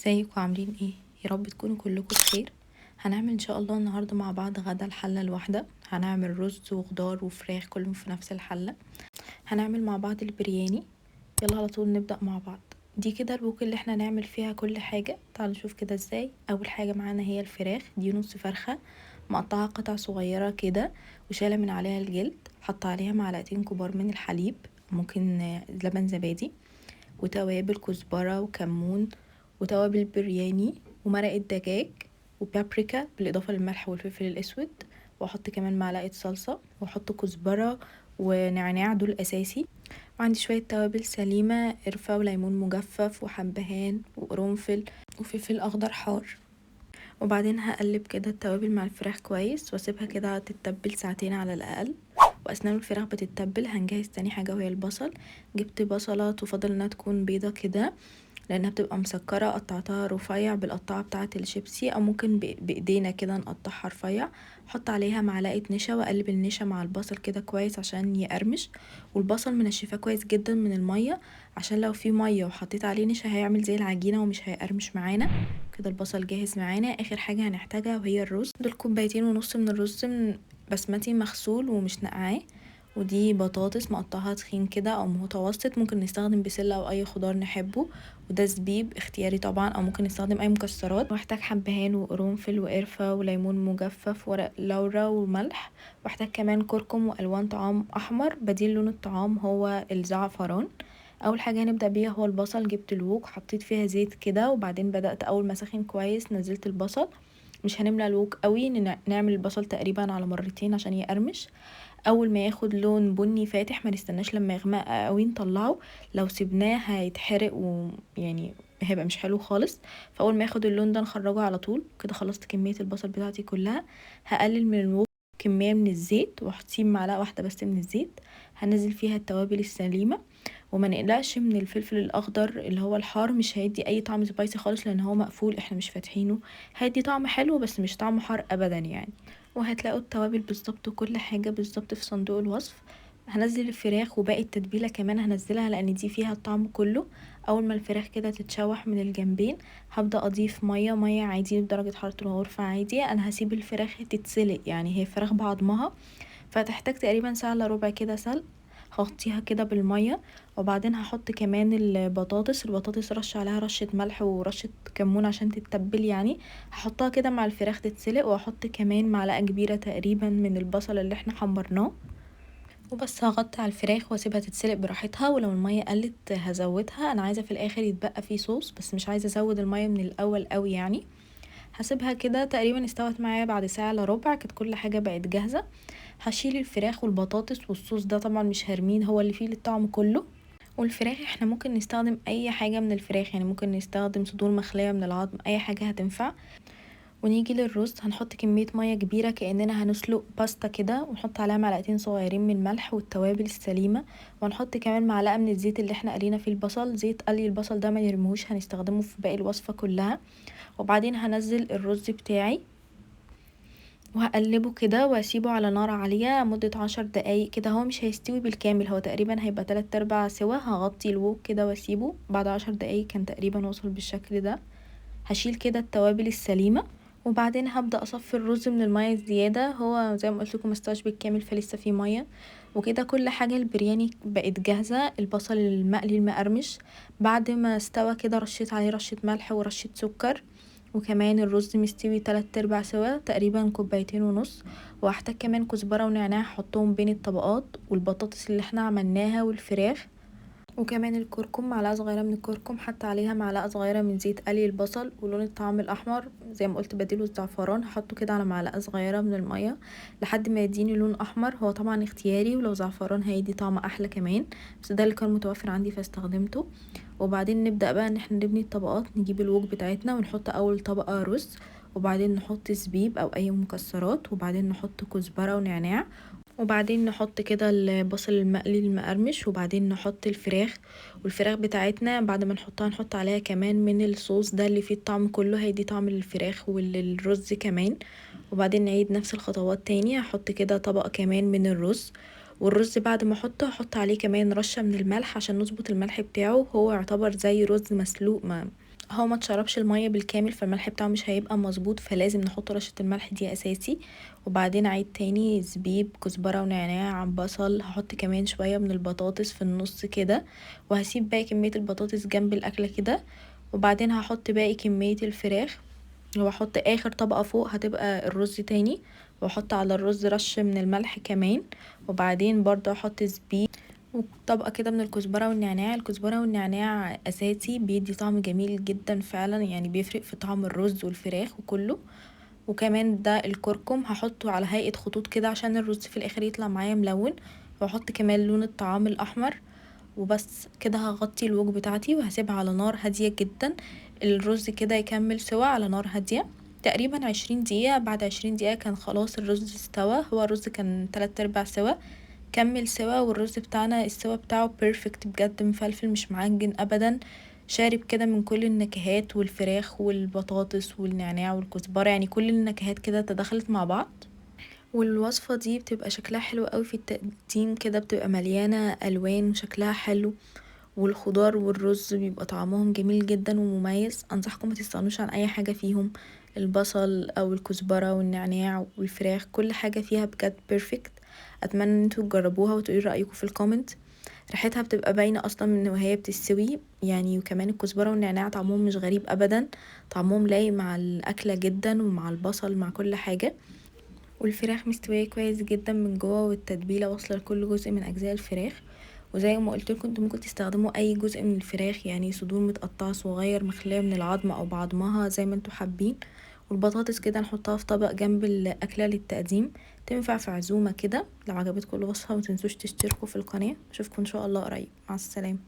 ازيكم عاملين ايه؟ يا رب تكونوا كلكم بخير. هنعمل ان شاء الله النهارده مع بعض غدا الحلة الواحدة. هنعمل رز وخضار وفراخ كلهم في نفس الحلة. هنعمل مع بعض البرياني. يلا على طول نبدا مع بعض. دي كده ال wok اللي احنا هنعمل فيها كل حاجة. تعالوا نشوف كده ازاي. اول حاجة معانا هي الفراخ، دي نص فرخة مقطعه قطع صغيرة كده وشاله من عليها الجلد، حط عليها معلقتين كبار من الحليب، ممكن لبن زبادي، وتوابل كزبره وكمون وتوابل برياني ومرقه دجاج وبابريكا، بالاضافة للملح والفلفل الاسود، واحط كمان معلقه صلصه، واحط كزبره ونعناع دول اساسي. وعندي شوية توابل سليمة، قرفه وليمون مجفف وحبهان وقرنفل وفلفل اخضر حار. وبعدين هقلب كده التوابل مع الفراخ كويس واسيبها كده تتبل ساعتين على الاقل. واثناء الفراخ بتتبل هنجهز تاني حاجة وهي البصل. جبت بصله تفضل انها تكون بيضة كده لانها بتبقى مسكره، قطعتها رفيع بالقطعه بتاعه الشيبسي او ممكن بايدينا كده نقطعها رفيع. حط عليها معلقه نشا واقلب النشا مع البصل كده كويس عشان يقرمش. والبصل منشفاه كويس جدا من المية عشان لو في مية وحطيت عليه نشا هيعمل زي العجينة ومش هيقرمش معانا. كده البصل جاهز معانا. اخر حاجة هنحتاجها وهي الرز. دول كوبايتين ونص من الرز بسمتي مغسول ومش نقعاه، ودي بطاطس مقطعها تخين كده او متوسط، ممكن نستخدم بسلة او اي خضار نحبه، وده زبيب اختياري طبعا، او ممكن نستخدم اي مكسرات. واحتاج حبهان وقرنفل وقرفه وليمون مجفف ورق لورا وملح، واحتاج كمان كركم والوان طعام احمر، بديل لون الطعام هو الزعفران. اول حاجة هنبدا بيها هو البصل. جبت ال wok حطيت فيها زيت كده، وبعدين بدات اول ما سخن كويس نزلت البصل. مش هنملى ال wok قوي، نعمل البصل تقريبا على مرتين عشان يقرمش. اول ما ياخد لون بني فاتح ما نستناش لما يغمق قوي نطلعه، لو سيبناه هيتحرق ويعني هيبقى مش حلو خالص. فاول ما ياخد اللون ده نخرجه على طول. كده خلصت كمية البصل بتاعتي كلها. هقلل من ال wok كمية من الزيت وهسيب معلقه واحدة بس من الزيت. هنزل فيها التوابل السليمة، وما نقلقش من الفلفل الاخضر اللي هو الحار، مش هيدي اي طعم spicy خالص لان هو مقفول احنا مش فاتحينه، هيدي طعم حلو بس مش طعم حار ابدا يعني. وهتلاقوا التوابل بالظبط وكل حاجة بالظبط في صندوق الوصف. هنزل الفراخ وباقي التتبيله كمان هنزلها لان دي فيها الطعم كله. اول ما الفراخ كده تتشوح من الجنبين هبدا اضيف مية عادي بدرجة حرارة الغرفة عادي. انا هسيب الفراخ تتسلق، يعني هي فراخ بعضمها فتحتاج تقريبا ساعة الا ربع كده سلق. هغطيها كده بالمية، وبعدين هحط كمان البطاطس. البطاطس رش عليها رشه ملح ورشه كمون عشان تتبل يعني. هحطها كده مع الفراخ تتسلق، واحط كمان معلقه كبيرة تقريبا من البصل اللي احنا حمرناه. وبس هغطي على الفراخ واسيبها تتسلق براحتها، ولو المية قلت هزودها. انا عايزه في الاخر يتبقى فيه صوص بس مش عايزه ازود المية من الاول قوي يعني. هسيبها كده تقريبا استوت معايا بعد ساعة الا ربع، كانت كل حاجة بقت جاهزة. هشيل الفراخ والبطاطس والصوص ده طبعا مش هرمين، هو اللي فيه الطعم كله. والفراخ احنا ممكن نستخدم اي حاجة من الفراخ، يعني ممكن نستخدم صدور مخليه من العظم، اي حاجة هتنفع. ونيجي للرز. هنحط كمية مية كبيرة كاننا هنسلق باستا كده، ونحط عليها معلقتين صغيرين من الملح والتوابل السليمة، ونحط كمان معلقه من الزيت اللي احنا قلينا فيه البصل. زيت قلي البصل ده ما نرميهوش، هنستخدمه في باقي الوصفة كلها. وبعدين هنزل الرز بتاعي وهقلبه كده واسيبه على نار عالية مده 10 دقايق كده. هو مش هيستوي بالكامل، هو تقريبا هيبقى 3/4 سوا. هغطي الوك كده واسيبه بعد 10 دقايق، كان تقريبا وصل بالشكل ده. هشيل كده التوابل السليمة، وبعدين هبدا اصفي الرز من المية الزيادة. هو زي ما قلت لكم مستواش بالكامل فلسه فيه مية. وكده كل حاجة البرياني بقت جاهزة. البصل المقلي المقرمش بعد ما استوى كده رشيت عليه رشه ملح ورشه سكر، وكمان الرز مستوي 3/4 سوا تقريبا 2.5 كوباية. وهحتاج كمان كزبره ونعناع هحطهم بين الطبقات، والبطاطس اللي احنا عملناها والفراخ، وكمان الكركم معلقه صغيرة من الكركم، حتى عليها معلقه صغيرة من زيت قلي البصل ولون الطعام الاحمر زي ما قلت بديله الزعفران. هحطه كده على معلقه صغيرة من المية لحد ما يديني لون احمر، هو طبعا اختياري، ولو زعفران هيدي طعم احلى كمان، بس ده اللي كان متوفر عندي فاستخدمته. وبعدين نبدا بقى ان احنا نبني الطبقات. نجيب الوك بتاعتنا ونحط اول طبقه رز، وبعدين نحط زبيب او اي مكسرات، وبعدين نحط كزبره ونعناع، وبعدين نحط كده البصل المقلي المقرمش، وبعدين نحط الفراخ. والفراخ بتاعتنا بعد ما نحطها نحط عليها كمان من الصوص ده اللي فيه الطعم كله، هيدي طعم للفراخ وللرز كمان. وبعدين نعيد نفس الخطوات تاني. هحط كده طبقة كمان من الرز، والرز بعد ما احطه هحط عليه كمان رشة من الملح عشان نظبط الملح بتاعه. هو يعتبر زي رز مسلوق، ما هو ما اتشربش المية بالكامل فالملح بتاعه مش هيبقى مظبوط، فلازم نحط رشه الملح دي اساسي. وبعدين اعيد تاني زبيب، كزبره ونعناع، بصل، هحط كمان شوية من البطاطس في النص كده، وهسيب باقي كمية البطاطس جنب الاكلة كده. وبعدين هحط باقي كمية الفراخ، واحط اخر طبقه فوق هتبقى الرز تاني، واحط على الرز رش من الملح كمان. وبعدين برضه احط زبيب وطبقه كده من الكزبره والنعناع. الكزبره والنعناع اساسي، بيدي طعم جميل جدا فعلا، يعني بيفرق في طعم الرز والفراخ وكله. وكمان ده الكركم هحطه على هيئة خطوط كده عشان الرز في الاخر يطلع معايا ملون، واحط كمان لون الطعام الاحمر. وبس كده هغطي الوك بتاعتي وهسيبها على نار هادية جدا، الرز كده يكمل سوا على نار هادية تقريبا 20 دقيقة. بعد 20 دقيقة كان خلاص الرز استوى، هو الرز كان 3/4 سوا، كمل سوا. والرز بتاعنا السوا بتاعه perfect بجد، مفلفل مش معجن ابدا، شارب كده من كل النكهات، والفراخ والبطاطس والنعناع والكزبره، يعني كل النكهات كده تدخلت مع بعض. والوصفة دي بتبقى شكلها حلو قوي في التقديم كده، بتبقى مليانة ألوان وشكلها حلو، والخضار والرز بيبقى طعمهم جميل جدا ومميز. أنصحكم ما تستغنوش عن أي حاجة فيهم، البصل أو الكزبرة والنعناع والفراخ، كل حاجة فيها بجد perfect. أتمنى ان انتوا تجربوها وتقولي رأيكم في ال comment. ريحتها بتبقى باينة أصلا من وهي بتستوي يعني، وكمان الكزبرة والنعناع طعمهم مش غريب أبدا، طعمهم لايق مع الأكلة جدا ومع البصل مع كل حاجة. والفراخ مستوية كويس جدا من جوه، والتتبيلة واصلة لكل جزء من أجزاء الفراخ. وزي ما قلت لكم انتوا ممكن تستخدموا أي جزء من الفراخ، يعني صدور متقطعة صغير مخلية من العظم أو بعظمها زي ما انتوا حابين. والبطاطس كده نحطها في طبق جنب الأكلة للتقديم، تنفع في عزومة كده. لو عجبتكم الوصفة ما تنسوش تشتركوا في القناة. اشوفكم إن شاء الله قريب، مع السلامة.